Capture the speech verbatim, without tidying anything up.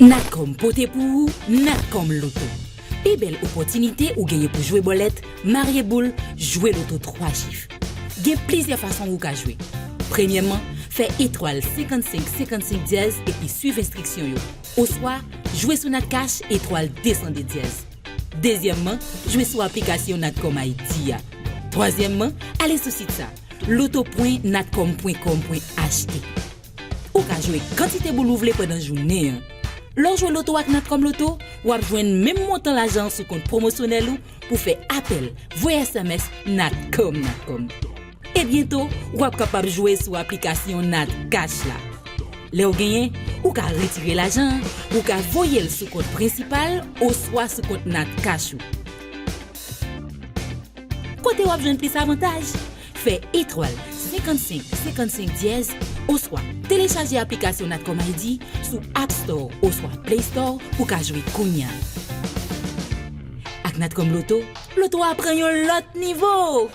Natcom pote pou ou Natcom Loto. Pi bèl opòtinite ou genyen pou jwe bòlèt, marye boul, jwe loto twa chif. Gen plizyè fason ou ka jwe. Premyèman, fè etwal senkannsenk senkannsenk dyèz epi swiv enstriksyon yo. Oswa, jwe sou Natcash etwal de san de dyèz. Dezyèmman, jwe sou aplikasyon Natcom I D a. Twazyèmman, ale sou sit sa, loto pwen natcom pwen com pwen H T. Ou ka jwe kantite boul ou vle pandan jounen an. Lè w jwe loto ak Natcom Loto, w ap jwenn menm montan lajan sou kont pwomosyonèl ou pou fè apèl, voye S M S Natcom Natcom. E byento, w ap kapab jwe sou aplikasyon Natcash la. Lè w genyen, ou ka retire lajan an, ou ka voye l sou kont prensipal oswa sou kont Natcash ou. Kote w ap jwenn plis avantaj? Fè etwal senkannsenk senkannsenk dyèz oswa telechaje aplikasyon Natcom I D sou App Store oswa Play Store pou ka jwe kounye a. Ak Natcom Loto, loto a pran yon lòt nivo!